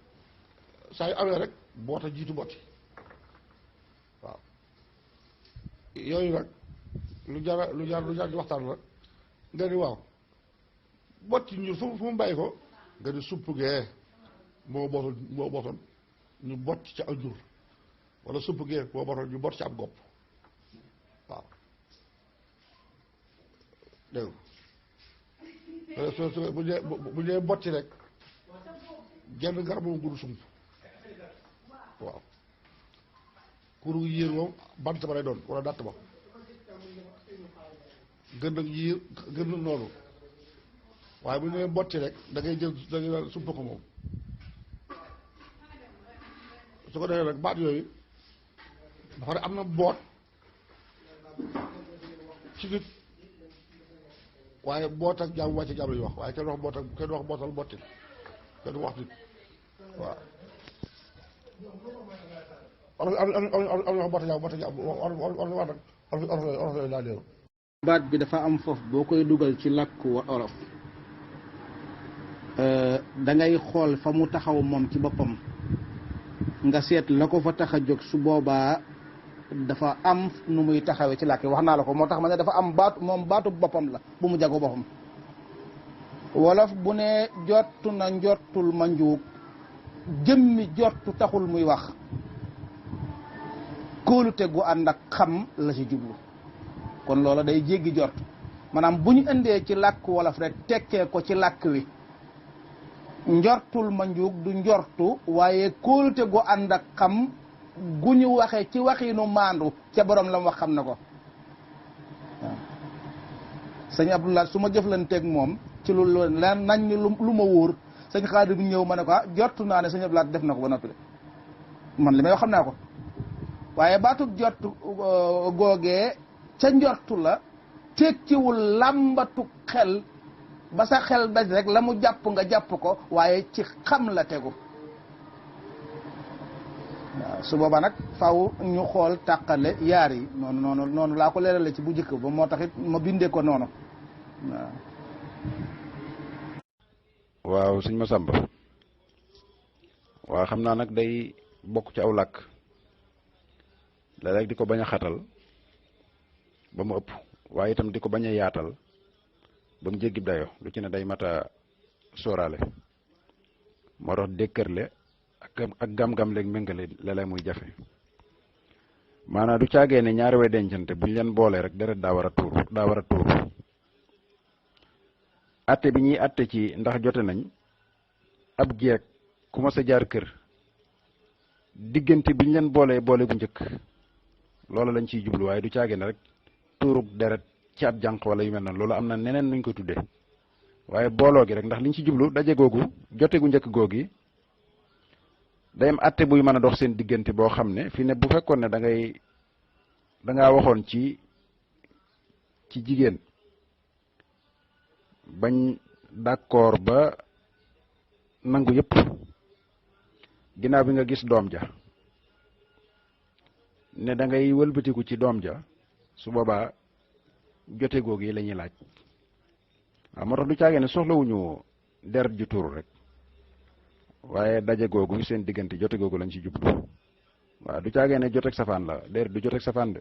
saa yu amee rek boota jiitu botti waaw yooyu nag lu jar di waxtaan la nga ni waaw botti njur fu mu bàyyi ko nga di supp gee moo bootoon ñu bott ci ak jur wala supp gee moo bootoon ñu bott ci ab gopp waaw dégg nga bu dee botti rek genn garab moom gudd sump waaw kuru yéer moom bant ba lay doon wala dàtt ba gën ak yéer gën noonu waaye bu ñu nee botti rek da ngay jël sump ko moom su ko defee rek baat yooyu dafa ne am na boot ci nit waaye boot ak jàmm wàcce jàmm la ñuy wax waaye kenn wax boot ak kenn wax bootal botti kenn wax nit waaw am na wax boota jàmm olof laa leeru baat bi dafa am foofu boo koy dugal ci làkku olof da ngay xool fa mu taxaw moom ci boppam nga seet la ko fa tax a jóg su boobaa dafa am nu muy taxawee ci làkk yi wax naa la ko moo tax ma ne dafa am baatu boppam la bu mu jagoo boppam wolof bu ne jottu na njottul ma njuug jëmmi jottu taxul muy wax kóolute gu ànd ak xam la ci jublu kon loola day jéggi jot maanaam bu ñu indee ci làkk wolof rek tekkee ko ci làkk wi njortul ma njuug du njortu waaye kóolute gu ànd ak xam gu ñu waxee ci waxiinu maandu ca borom la mu wax xam na ko waaw sëñ Abdoulaye su ma jëflanteeg moom ci lu leen nañ ni lu ma wóor sëñ Xaadim ñëw ma ne ko jortu naa ne sëñ Abdoulaye def na ko ba noppi de man li may wax xam naa ko waaye baatub jortu googee ca njortu la tekkiwul làmbatu xel ba sa xel daj rek la mu jàpp nga jàpp ko waaye ci xam la tegu waaw su boobaa nag faaw ñu xool tàqale yaar yi noonu laa ko leerale ci bu njëkk ba moo taxit ma bindee ko noonu waaw sëñ Masamba waaw xam naa nag day bokk ci aw làkk léeg-léeg di ko bañ a xatal ba mu ëpp waaye itam di ko bañ a yaatal ba mu jéggi dayo lu ci ne day mat a sóoraale moo tax dékkërle ak gam-gam léegi méngale léeg-léeg muy jafe maanaam du caagee ne ñaari way dencante buñ leen boolee rek deret daa war a tuur atte bi ñuy atte ci ndax jote nañ ab jeeg ku ma sa jaar kër diggante biñ leen boole bu njëkk loola lañ ciy jublu waaye du caagee ne rek tuurug deret ci ab jànq wala yu mel noonu loolu am na neneen nuñ ko tuddee waaye booloo gi rek ndax liñ ci jublu daje googu jote gu njëkk googi day am atte buy mën a dox seen diggante boo xam ne fi ne bu fekkoon ne da ngaa waxoon ci jigéen bañ d'accord ba nangu yëpp ginnaaw bi nga gis doom ja ne da ngay wëlbatiku ci doom ja su boobaa jote googu yi la ñuy laaj waaw moo tax du caagee ne soxlawuñu deret ju tuuru rek waaye daje googu seen diggante jote googu lañ ci jublu waaw du caagee ne joteeg safaan la deret du joteeg safaan de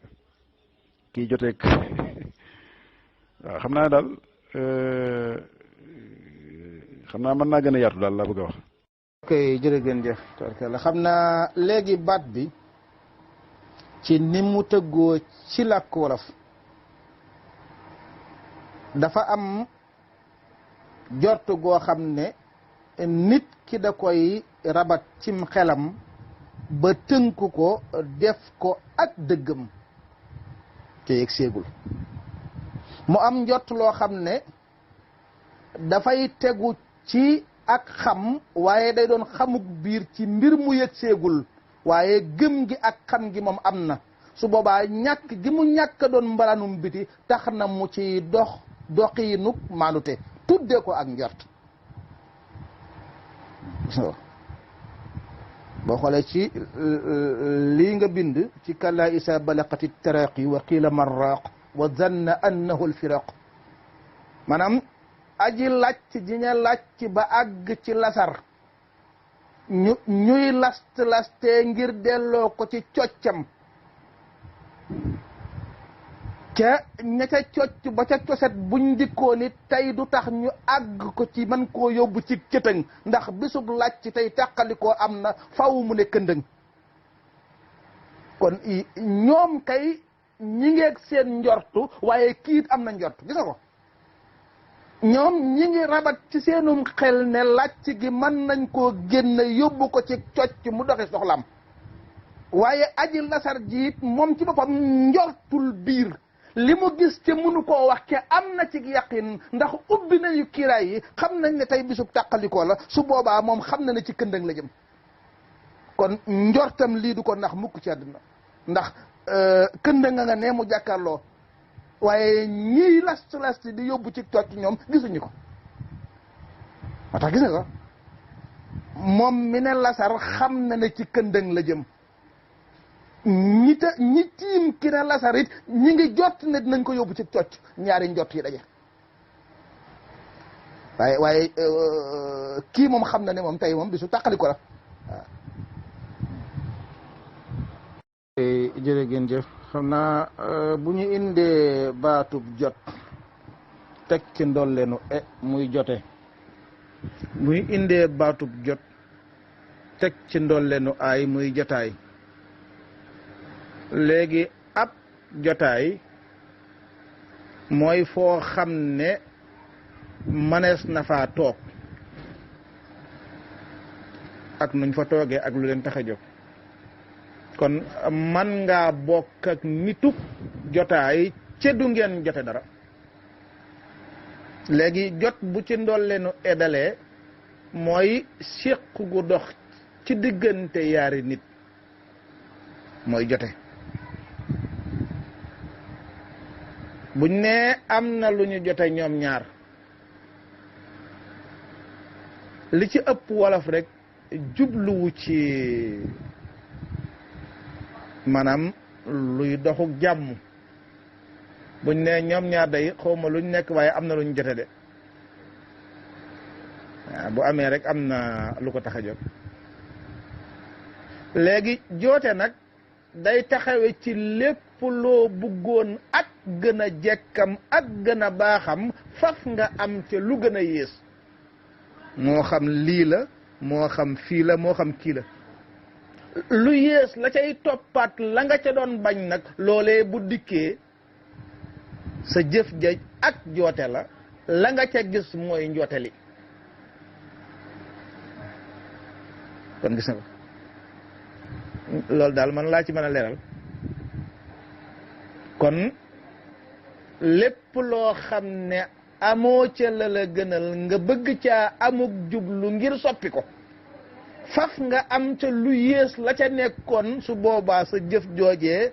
kii joteeg waaw xam naa daal xam naa mën naa gën a yaatu daal laa bëgg a wax. ok jërëjëf tubarkalla xam naa léegi baat bi ci ni mu tëggoo ci làkk wolof dafa am jort goo xam ne nit ki da koy rabat cim xelam ba tënk ko def ko ak dëggam te yegg seegul mu am njort loo xam ne dafay tegu ci ak xam waaye day doon xamuk biir ci mbir mu yegg seegul waaye gëm gi ak xam gi moom am na su boobaa ñàkk gi mu ñàkk doon mbalaanum biti tax na mu ci doxiinuk maanute tudde ko ak njort boo xoolee ci lii nga bind ci kalla isa balaqati taraqi wa qiila marraq wa zanna annahu alfiraq maanaam aji làcc ji ña làcc ba àgg ci lasar ñuy lastee ngir delloo ko ci coccam ca ña ca cocc ba ca coset buñ dikkoo ni tey du tax ñu àgg ko ci mën koo yóbbu ci cëtëng ndax bisub làcc tey tàqalikoo am na faw mu ne këndëng kon ñoom kay ñi ngeeg seen njortu waaye kiit am na njortu gis nga ko ñoom ñi ngi rabat ci seenum xel ne làcc gi mën nañ koo génne yóbbu ko ci cocc mu doxi soxlam waaye aji lasar jiit moom ci boppam njortul biir li mu gis te mënu koo wax ke am na ci yaqin ndax ubbi nañu kiiraay yi xam nañ ne tey bisub tàqalikoo la su boobaa moom xam na ne ci këndëng la jëm kon njortam lii du ko ndax mukk ci àdduna ndax këndëng nga ne mu jàkkaarloo waaye ñiy last di yóbbu ci tocc ñoom gisuñu ko moo tax gis nga ko moom mi ne lasar xam na ne ci këndëng la jëm ñi tiim ki ne lasar it ñi ngi jot ne dinañ ko yóbbu ci cocc ñaari njot yi daje waaye kii moom xam na ne moom tey moom bisu tàqali ko la waaw jërëjëf xam naa bu ñu indee baatub jot teg ci ndolleenu muy jote bu ñu indee baatub jot teg ci ndolleenu aay muy jotaay léegi ab jotaay mooy foo xam ne manees na faa toog ak nuñ fa toogee ak lu leen tax a jóg kon man ngaa bokk ak nitub jotaay ca du ngeen jote dara léegi jot bu ci ndolleenu edalee mooy séq gu dox ci diggante yaari nit mooy jote buñ ne am na lu ñu jote ñoom ñaar li ci ëpp wolof rek jubluwu ci maanaam luy doxuk jàmm buñ ne ñoom ñaar day xawma luñ nekk waaye am na luñ jote de waaw bu amee rek am na lu ko tax a jóg léegi joote nag day taxawe ci lépp loo bëggoon ak gën a jekkam ak gën a baaxam faf nga am ca lu gën a yées moo xam lii la moo xam fii la moo xam kii la lu yées la cay toppaat la nga ca doon bañ nag loolee bu dikkee sa jëf ja ak joote la nga ca gis mooy njoote li kon gis nga ko loolu daal man laa ci mën a leeral kon lépp loo xam ne amoo ca la gënal nga bëgg caa amuk jublu ngir soppi ko faf nga am ca lu yées la ca nekkoon su boobaa sa jëf joojee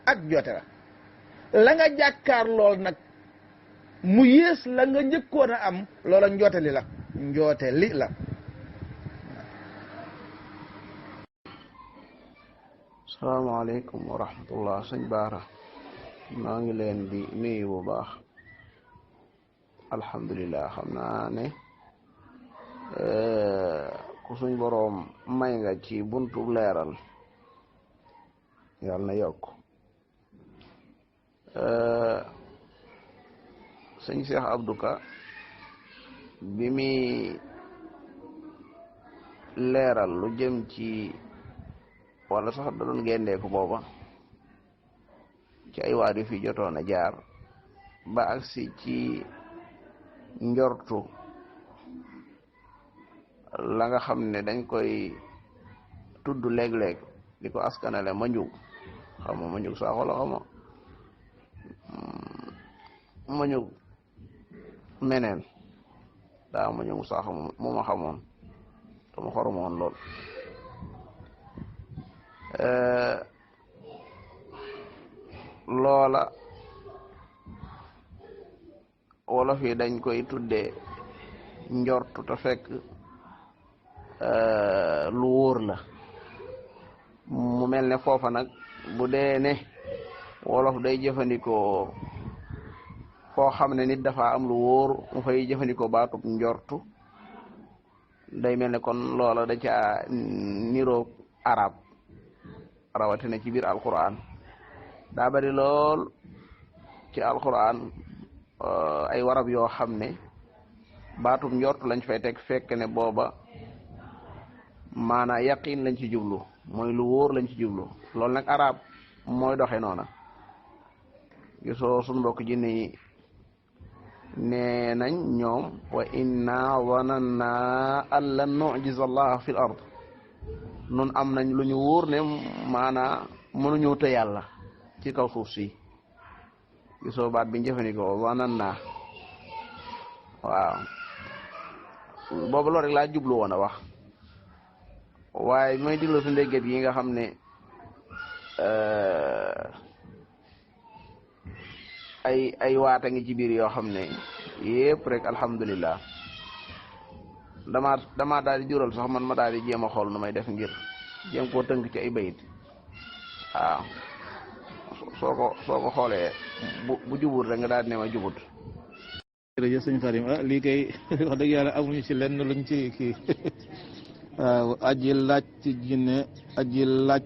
ak joote la nga jàkkaar lool nag mu yées la nga njëkkoon a am loola njoote li la salaamaaleykum wa rahmatullah sëñ Baara maa ngi leen di nuyu bu baax alhamdulilah xam naa ne ku suñ boroom may nga ci buntu leeral yàlla na yokk sëñ Cheikh Abdou Ka bi muy leeral lu jëm ci wala sax da doon gendeeku booba ci ay waat yu fi jotoon a jaar ba agsi ci njortu la nga xam ne dañ koy tudd léeg-léeg di ko askanale ma njug xam ma njug saaxo la xam ma njug meneen daa ma njug saaxo mu ma xamoon te ma xoromoon lool loola wolof yi dañ koy tuddee njortu te fekk lu wóor la mu mel ne foofa nag bu dee ne wolof day jëfandikoo foo xam ne nit dafa am lu wóor mu fay jëfandikoo baatub njortu day mel ne kon loola da ca niroog arab rawatina ci biir alquran daa bari lool ci alquran ay warab yoo xam ne baatub njortu lañ fay teg fekk ne booba maanaa yaqin lañ ci jublu mooy lu wóor lañ ci jublu loolu nag arab mooy doxe noona gisoo suñ mbokk jinne yi nee nañ ñoom wa inna zananna an lan nu'jiza allaha fil ard nun am nañ lu ñu wóor ne maanaa mënuñu te yàlla ci kaw suuf si gisoo baat bi jëfandikoo zananna waaw boobu loolu rek laa jublu woon a wax waaye may diglo su ndégget yi nga xam ne ay waata ngi ci biir yoo xam ne yépp rek alhamdulillah dama daal di jural sax man ma daal di jéem a xool nu may def ngir jéem koo tënk ci ay bayit waaw soo ko xoolee bu jubut rek nga daal di ne ma jubut. jërëjëf sëñ Karim lii kay wax dëgg yàlla amuñu ci lenn luñ ci kii waaw aji laaj ci jinne aji laaj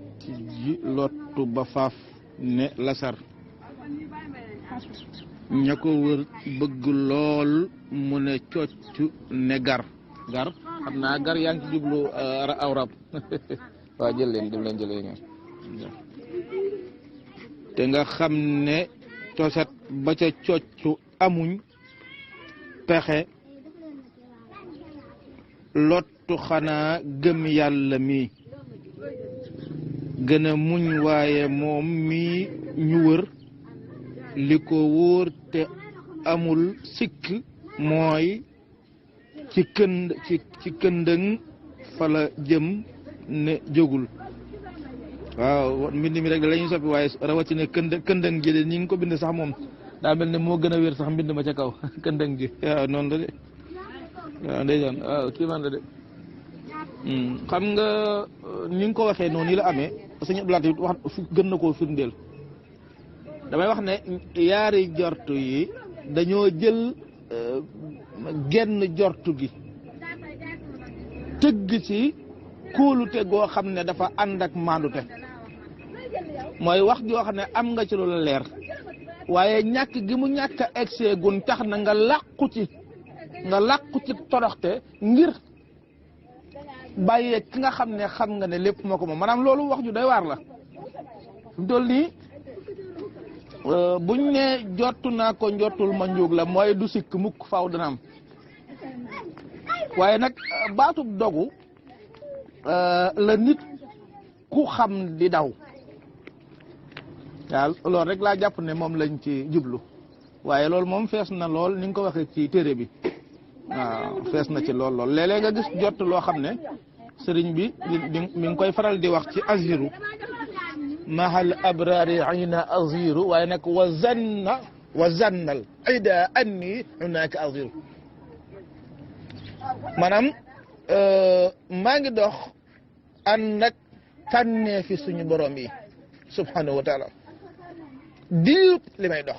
ji lottu ba faaf ne lasar ña ko wër bëgg lool mu ne cocc ne gar xam naa gar yaa ngi ci jublu aw rab waaw jël leen ñoom te nga xam ne toset ba ca cocc amuñ pexe lottu xanaa gëm yàlla mi gën a muñ waaye moom mi ñu wër li ko wóor te amul sikk mooy ci këndëng fa la jëm ne jógul waaw mbind mi rek la ñuy soppi waaye rawatina këndëng ji de ni nga ko bind sax moom daa mel ne moo gën a wér sax mbind ma ca kaw këndëng ji waaw noonu la de waaw ndeysaan waaw kii man la de xam nga ni nga ko waxee noonu la amee sëñ Abdoulaye wax gën na koo firndeel damay wax ne yaari jortu yi dañoo jël genn jortu gi tëgg ci kóolute goo xam ne dafa ànd ak maandute mooy wax joo xam ne am nga ci loolu leer waaye ñàkk gi mu ñàkk a egsee gun tax na nga làqu ci toroxte ngir bàyyee ki nga xam ne xam nga ne lépp moo ko moom maanaam loolu wax ju doy waar la fi mu toll nii buñ ne jottu naa ko njottul ma njuug la mooy du sikk mukk faaw dana am waaye nag baatub dogu la nit ku xam di daw waaw loolu rek laa jàpp ne moom lañ ci jublu waaye loolu moom fees na lool ni nga ko waxee ci téere bi waaw fees na ci lool léeg-léeg nga gis jot loo xam ne sëriñ bi mi ngi koy faral di wax ci aziru mahal abrari ayna aziru waaye nag wa zannal ida anni hunaka aziru maanaam maa ngi dox ànd ak tànnee fi suñu borom yi subhanahu wa taala diir li may dox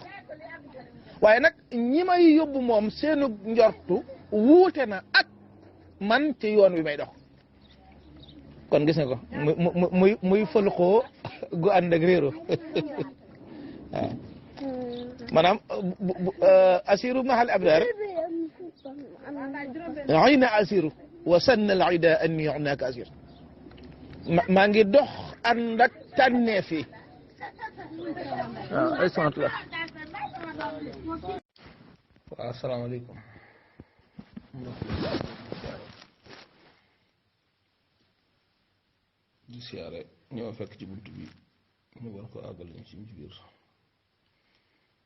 waaye nag ñi may yóbbu moom seenu njortu wuute na ak man ci yoon wi may dox kon gis nga ko muy fëlxoo gu ànd ak réero waaw maanaam asiru mahal abrar ayna asiru wa sanna al ida anni hunaka asir maa ngi dox ànd ak tànnee fi waaw ay sant la waaw asalaamaaleykum di siyaare ñoo fekk ci bunt bi ñu war ko àggal ñu ci biir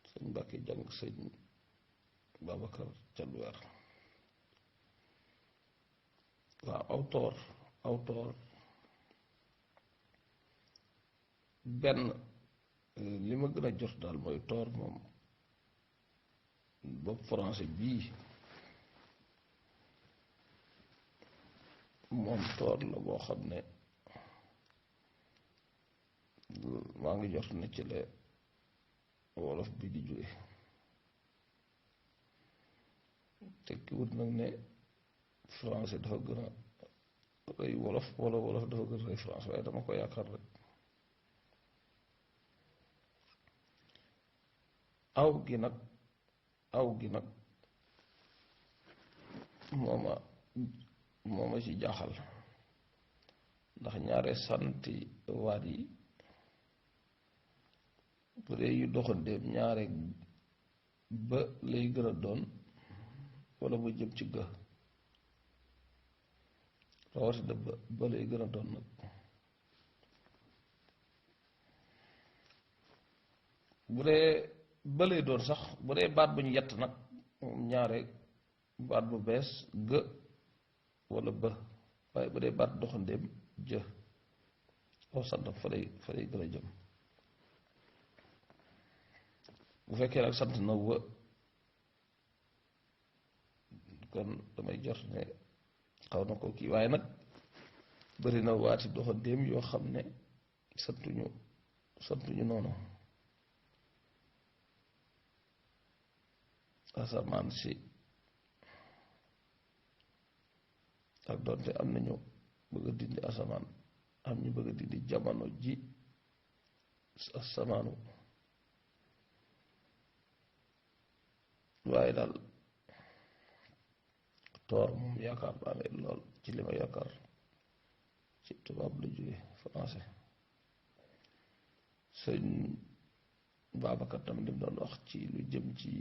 sëñ Mbàkke jàng sëñ Babacar Calluwaar waaw aw toor benn li ma gën a jot daal mooy toor moom bopp français bii moom toor la boo xam ne maa ngi jot ne ci la wolof bi di jóge tekkiwut nag ne français dafa gën a rëy wolof wala wolof dafa gën a rëy français waaye dama ko yaakaar rek aw gi nag mooma ci jaaxal ndax ñaare santi waat yi bu dee yu doxandéem ñaare ba lay gën a doon wala mu jëm ci ga rawatina ba lay gën a doon nag bu dee ba lay doon sax bu dee baat bu ñu yett nag ñaare baat bu bees gë wala ba waaye bu dee baat doxandéem jë aw santam fa lay gën a jëm bu fekkee nag sant na wë kon damay jot ne xaw na ko kii waaye nag bëri na waati doxandéem yoo xam ne santuñu noonu asamaan si ak doonte am nañu bëgg a dindi asamaan am ñu bëgg a dindi jamono ji asamaanu waaye daal toor moom yaakaar naa ne lool ci li ma yaakaar ci tubaab la jóge français sëñ Babacar tam lim doon wax ci lu jëm ci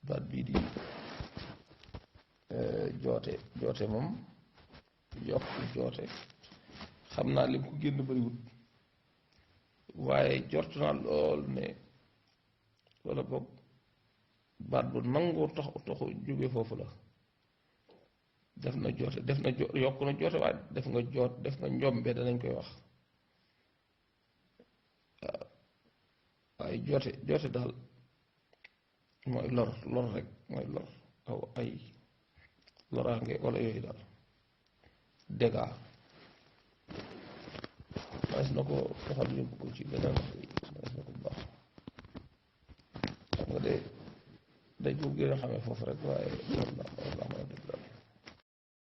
baat bii di joote moom yokk joote xam naa lim ko génn bariwut waaye jort naa lool ne wala boog baat bu nangoo taxu jóge foofu la def na joote yokk na joote waaye def nga njombe danañ koy wax waaw waaye joote daal mooy lor rek mooy lor aw ay loraange wala yooyu daal dégâts mas na ko doxal yóbbu ko ci leneen mas na ko baax xam nga de dañ ko gën a xamee foofu rek waaye war naa mën a def daal